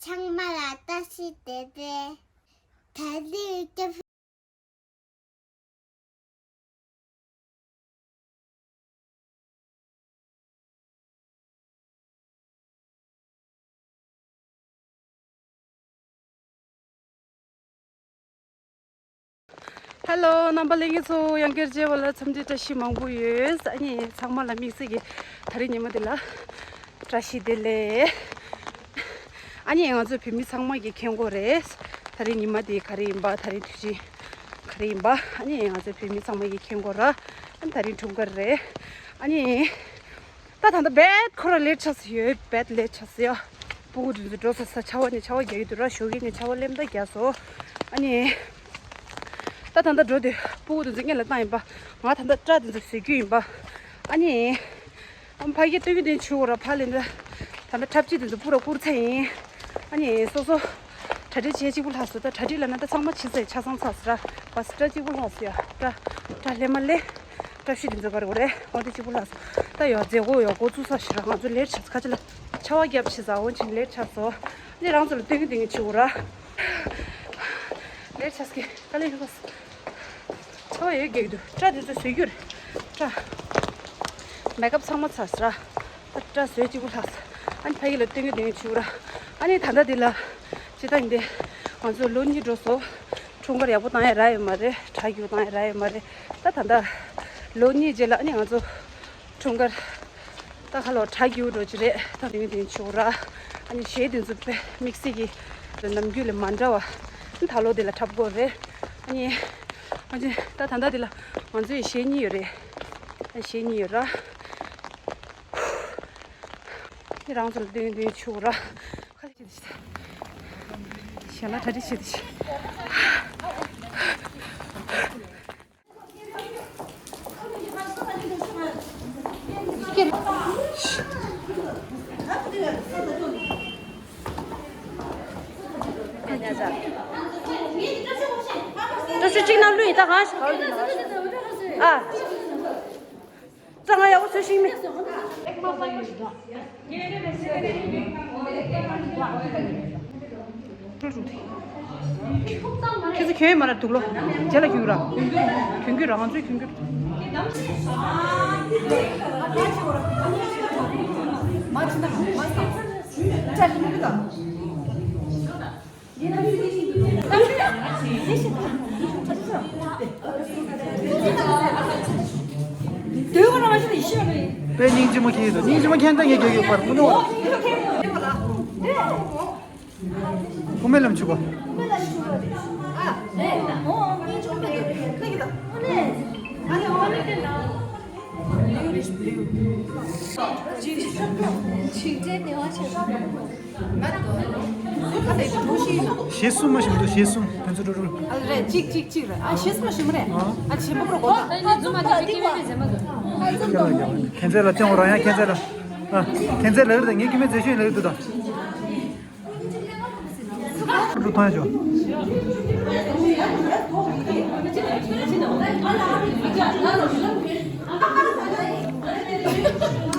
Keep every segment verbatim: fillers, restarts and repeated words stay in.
ཚང་མ་ལ་བཀྲ་ཤིས་བདེ་ལེགས། ད་ལི་སྐྱབས། ཧེ་ལོ། རྣམ་པ་ལྷན་རྒྱས་ཚོ། ཡང་བསྐྱར་མཇལ་བ་ལ་འཚམས་འདྲི་བཀྲ་ཤིས་མང་པོ་ཡོད། ཨ་ནི་ཚང་མ་ལ་དམིགས་བསལ་གྱི་ད་རིང་ཉི་མ་འདི་ལ་བཀྲ་ཤིས་བདེ་ལེགས། ཨ་ནི་ང་ཚོ་བོད་མི་ཚང་མ་གི་མཁྱེན་གོ་རེད། ད་རིང་ཉི་མ་འདི་ག་རེ་ཡིན་པ། ད་རིང་དུས་ཆེན་ག་རེ་ཡིན་པ། ཨ་ནི་ང་ཚོ་བོད་མི་ཚང་མ་གི་མཁྱེན་གོ་ར། ཨ་ནི་ད་རིང་འཁྲུངས་སྐར་རེད། ཨ་ནི། ད་ད་ལྟ་བེད་ཁོ་ར་ལེཊ་ཆགས་སུ་ཡོད། བེད་ལེཊ་ཆགས་སུ་ཡོད། སྤུ་གུ་དེ་ཚོ་འགྲོ་ས་ས་ཆར་པ་ནས་ཆར་པ་རྒྱག་གི་འདུག་ར། ཞོགས་ཀས་ནས་ཆར་པ་སླེབས་ད་རྒྱག་སོང་། ཨ་ནི། ད་ད་ལྟ་འགྲོ་དུས་སྤུ་གུ་དེ་ཚོ་སྔོན་ལ་བཏང་ཡིན་པ། ང་ད་ལྟ་སྐྲ་དེ་ཚོ་བཟོ་རྒྱུ་ཡིན་པ། ཨ་ནི། ཨམ་ཕ་གིར་སྟོན་གྱི་དེ་བྱུག་ར་ཕ་ལེན་ད། ད་ལྟ་འཁྲབ་ཆས་དེ་ཚོ་སྤུ་ར་བསྐུར་ཚར་ཡིན། ཨ་ནི་སོ་སོ། གྲ་སྒྲིག་བྱས་གཅིག་པུ་ལྷག་སོང་། ད་གྲ་སྒྲིག་ལབ་ན་ད་ཚང་མ་ཕྱི་ཚེས་ཆ་ཚང་ཚར་སོང་ར། བ་སི་སྐྲ་གཅིག་པུ་ལྷག་སོང་ཡ། སྐྲ་སྐྲ་ལྷས་མ་ལྷས། སྐྲ་ཤད་དེ་ཚོ་ག་རེ་གོ་རེད། འོ་དེ་གཅིག་པུ་ལྷག་སོང་། ད་ཡ་མཛད་སྒོ་ཡ་འགོ་བཙུགས་ས་ཞིག་ར། ང་ཚོ་ལེཊ་ཆགས་སོང་། ཁ་ཆེ་ལ་ཆར་པ་བརྒྱབ་ཕྱིན་ས། འོ་ཕྱིན་ལེཊ་ཆགས་སོང་། ཨ་ནི་རང་ཚོ་ལ་སྟོན་གྱི་དེ་ངས་བྱུག་ར། ལེཊ་ཆགས་སོང་། དཀའ་ལས་ཁག་སོང་། ཆར་པ་ཡོད་རྒྱག་གི་འདུག་སྐྲ་དེ་ཚོ་བཟོ་རྒྱུ་རེད། སྐྲ། མེག་ཨབ་ཚང་མ་ཚར་སོང་ར། ད་སྐྲ་བཟོས་གཅིག་པུ་ལྷག་སོང་། ཨ་ནི་ཕ་གི་ལ་སྟོན་གྱི་དེ་ངས་བྱུག་ར། ཨ་ནི་ད་ལྟ་འདི་ལ། སྤྱིར་བཏང་འདི། ང་ཚོ་ལོ་གཉིས་འགྲོ་སོང་། འཁྲུངས་སྐར་ཡག་པོ་བཏང་ཡ་རག་ཡོད་མ་རེད། གྲ་རྒྱུག་བཏང་ཡ་རག་ཡོད་མ་རེད། ད་ད་ལྟ། ལོ་གཉིས་རྗེས་ལ་ཨ་ནི་ང་ཚོ། འཁྲུངས་སྐར། ད་ཁ་ལོ་གྲ་རྒྱུག་འགྲོ་གི་རེད། ད་དེ་ངས་དེ་ངས་བྱུག་ར། ཨ་ནི་གཞས་དེ་ཚོ་དཔེ་དམིགས་བསལ་གྱི། ནམ་རྒྱུན་ལས་མ་འདྲ་བ། ད་ལོ་དེ་ལ་འཁྲབ་དགོས་རེད། ཨ་ནི། ཨ་ནི་ད་ད་ལྟ་དེ་ལ་ང་ཚོའི་གཞས་གཉིས་ཡོད་རེད། ཨ་གཞས་གཉིས་ཡོད་ར། ཨ་ནི་རང་ཚོ་ལ་སྟོན་གྱི་དེ་ངས་བྱུག་ར། ཁ་ལག་ཅིག་དེ་ཞལ་ལག་གྲ་སྒྲིག་བྱེད་དེ། སྐྲ་ཤད་གཅིག་ནང་བླུགས་ཡིན་ད་གང་ཞིག་ཨ། ཙང་ང་ཡག་པོ་བཟོས་ཤིག་མི། ཁྱེད་ཚོ་གྱོན་ཡོད་མ་རེད་དུག་ལོག་རྗེས་ལ་གྱོན་ར། གྱོན་གྱོན་ར། ང་ཚོས་གྱོན་གྱོན། དཔེ་སྙིང་རྗེ་མོ་ཁྱེར་ཡོད་དོ། སྙིང་རྗེ་མོ་ཁྱེར་ན་ངས་རྒྱག་གི་ཡོད་པར་མི་འདུག་ཨ། ཁུག་མེད་ལམ་ཆུ་བ། གཞས་གསུམ་མ་ཞིག་མི་འདུག་གཞས་གསུམ་ཕན་ཚུན་འགྲོ་འགྲོ། ཨ་རེད། གཅིག་གཅིག་གཅིག་རེད། ཨ་གཞས་གསུམ་མ་ཞིག་མ་རེད། ཨ་གཞས་པོ་པོ་རོ་གོ། ཁྱེད་ཚོ་ལ་སྟོན་འོ་རང་ཡང་ཁྱེད་ཚོ་ལ། ཨ་ཁྱེད་ཚོ་ལ་རེད་ད། ངའི་སྐྱེ་དམན་མཛེས་ཤོས་ལ་རེད་འདུག་ད། འགྲོ་ཐང་ཆོ།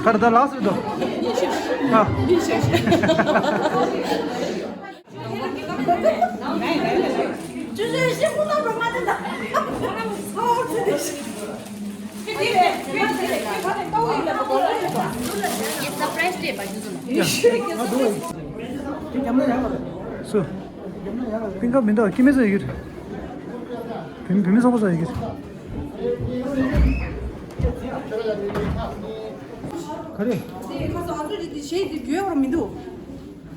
གར་ད་ལགས་སུ་དོ། ཨ། སུ། པིན་ཀ་མི་འདུག་སྐྱེ་དམན་ཚོ་ཡོད་ཀྱི་རེད། བུད་བུད་མེད་ཚོགས་པ་ཚོ་ཡོད་ཀྱི་རེད། ག་རེ།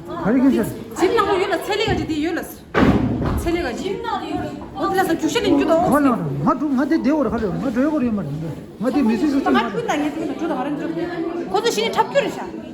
ག་རེ་ཁྱོད་ཚོ། ཇིམ་ནང་ལ་ཡོད་ལ་ཚད་ལས་ཀ་ཅིག་དེ་ཡོད་ལ། ཚད་ལས་ཀ་ཅིག་འོ་དེ་ལ་ས་རྒྱུག་ཤར་ལེན་རྒྱུ་དང་། ཁོ་ལ་ང་འགྲོ་ང་དེ་བདེ་བོར་ཁ་ལེ་ང་འགྲོ་ཡོད་པ་རེད་མ་རེད། ང་དེ་མི་སྲིད་སུ་ང་ཐུག་ད་ངས་དེ་ལ་འགྲོ་ད་ང་རང་འགྲོ། ཁོ་ཚོ་ཤི་ནས་འཁྲབ་རྒྱུ་རེད་ཤག་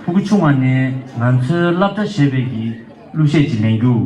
ཕྲུ་གུ་ཆུང་བ་ནས་ང་ཚོའི་སློབ་གྲྭ་ཞེས་པའི་གི་གླུ་གཞས་ཅིག་ལེན་རྒྱུ།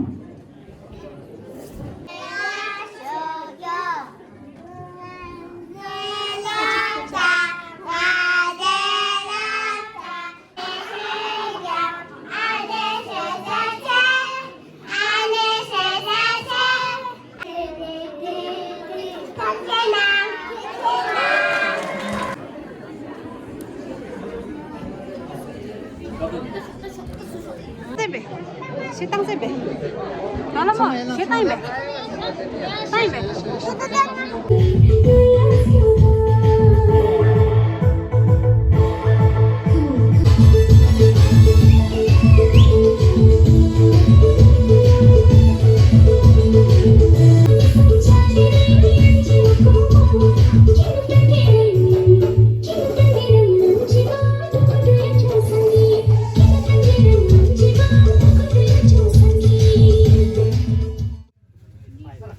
བསྟན་པས། ཞེ་སྡང་བསྟན་པས། ང་ལ་མ་ཞེ་སྡང་ཡིན་པས། སྡང་ཡིན་པས།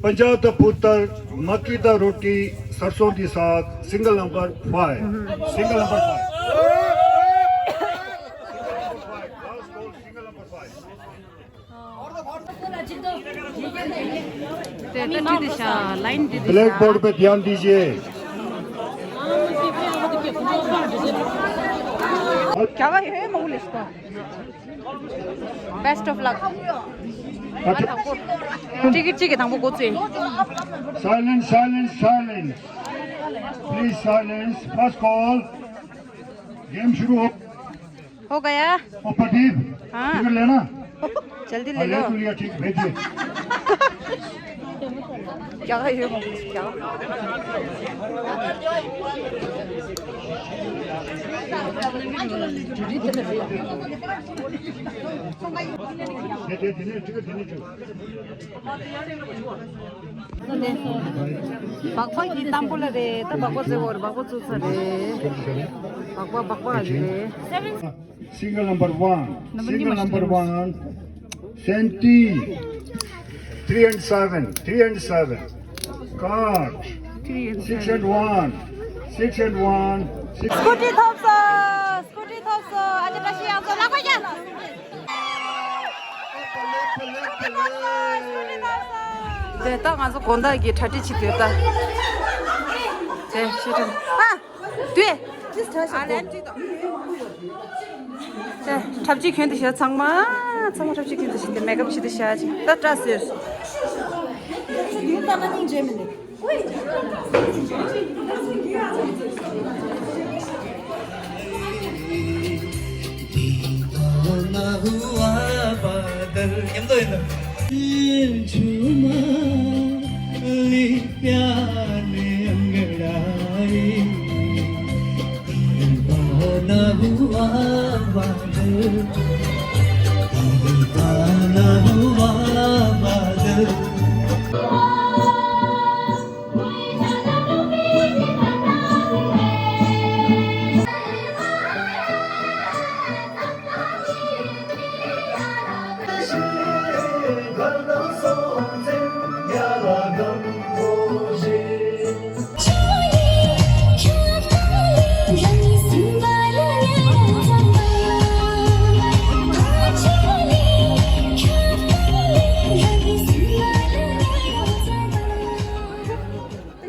पंजाब दा पुत्तर, मक्की दा रोटी, सरसों दी साग, single number five। Single number five। Single number five। Last call, single number five। དེ་ལྟ་བྲིས་ཏེ་བཞག་ལའིན་བྲིས་ཏེ་བཞག Blackboard पे ध्यान दीजिए। क्या हुआ? ये मैं बोल इसको। Best of luck। ཊི་ཀེ་ཊི་གཅིག་གི་དང་པོ་འགོ་བཙུགས། Silence, silence, silence। Please silence। First call। Game शुरू हो। हो गया। ओ प्रदीप, हाँ। टिकट लेना। जल्दी ले हाँ, ले लो। तो लिया, ठीक, भेजिए। क्या है ये? क्या? སྦག་སྦག་གི་ཏམ་བུ་ལ་རེད། ད་སྦག་སྦག་རྩེ་བོར་སྦག་སྦག་བཙུགས་ཚར་རེད། སྦག་སྦག་སྦག་སྦག་རེད། Single number one, single number one, seventy, three and seven, three and seven, card, six and one, six and one, six. སྐུ་ཊི་ཐོབ་སོང་། སྐུ་ཊི་ཐོབ་སོང་། ཨ་ཅེ་བཀྲ་ཤིས་གཡང་འཛོམས་ལག་པ་རྒྱག་དེ་ད་ང་ཚོ་དགོང་དག་གི་གྲ་སྒྲིག་བྱེད་དུས་ད། དེ་ཤེས་ཐུབ་ཨ། དུས། ཨ་ལན་ཅི་དང་། ཅེ། འཁྲབ་ཆས་གྱོན་དེ་བཞག་ཚང་མ། ཚང་མ་འཁྲབ་ཆས་གྱོན་དེ་བཞག་དེ་མེག་ཨབ་བྱེད་དེ་བཞག་ཅིག་ད་སྐྲ་སེར། ཡུལ་ལྟ་ན་སྙིང་རྗེ་མི་འདུག་ཉམས་རྟོགས་ཡིན་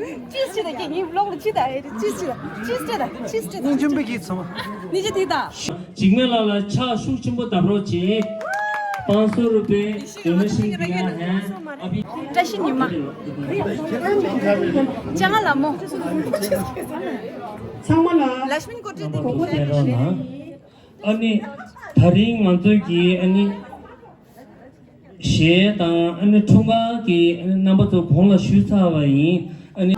ནམ། ཅིས་ཅི་ད་ཀྱེ་ངའི་བློག་ལ་ཅི་ད་ཨེ་ཅིས་ཅི་ད་ཅིས་ཅི་ད་ཅིས་ཅི་ད། སྙིང་རྗེ་པོ་གིས་ཚང་མ། སྙིང་རྗེ་དེ་ད། འཇིགས་མེད་ལགས་ལ་ཕྱག་ཤུགས་ཆེན་པོ་བརྡབ་རོགས་བྱེད། पाँच सौ रुपये डोनेशन दिया है। अभी བཀྲ་ཤིས་ཉི་མ། ཅང་ལ་མོ། ཚང་མ་ལ་ལ་ཤ་མིན་ཀོ་ཊི་དེ་ནམ་པར་དེ་སྤྲད་རོགས་གནང་། ཨ་ནི་ད་རིང་ང་ཚོའི་གི་ཨ་ནི། གཞས་དང་ཨ་ནི་འཁྲུངས་སྐར་གྱི་ཨ་ནི་རྣམ་པ་ཚོ་གོང་ལ་ཞུས་ཚར་བ་ཡིན། ཨ་ནི།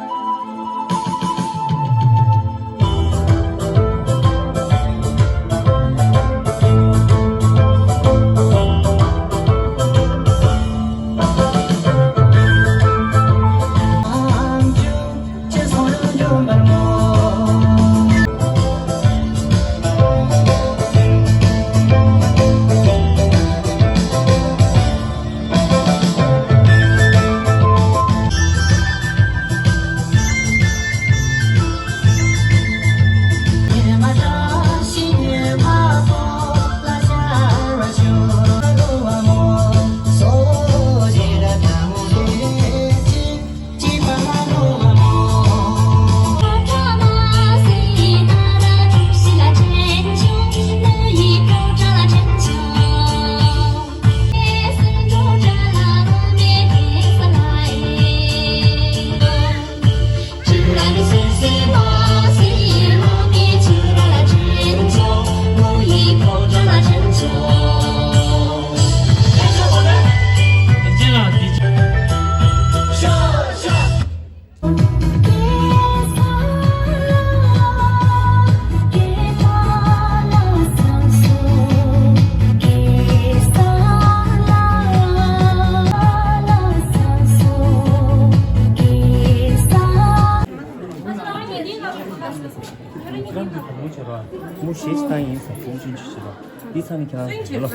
ཁྱེད་རང་གིས་གོང་བུ་བྱེད་རོགས། མུ་ཞེས་བཏང་ཡིན་ཟེར། ཀུན་སྤྱོད་ཅིག་བྱེད་རོགས། འདི་ཚང་ནི་ཁྱེད་རང་གིས་བྱེད་ལོ།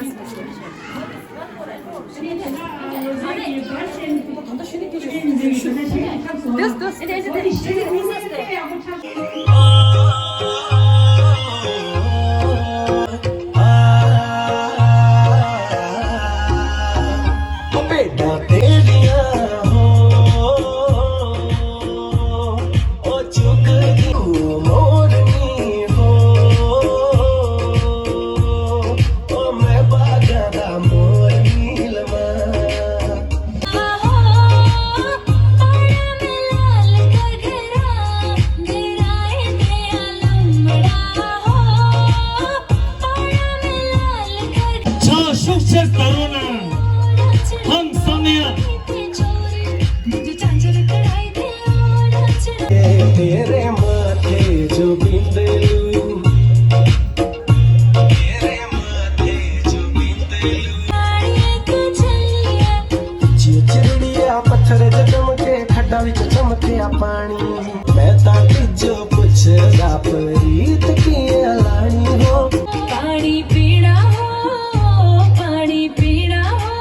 ཆ་ཤུགས་ཆེ་ད་རུང་ན་ཧང་སང་ཡ། तेरे माथे जो बिंदलू, तेरे माथे जो बिंदलू। चिड़िया पत्थर च चमके, खड्डा विच चमके पानी। मैं तां तिज्जो पुछदा, प्रीत कियां लानी हो? पानी पीना हो, पानी पीना हो।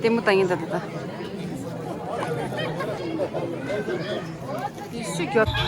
ལྟད་མོ་ལྟ་ཡིན་ད་ད་ད། ཡེ་ཤུ་མགྱོགས།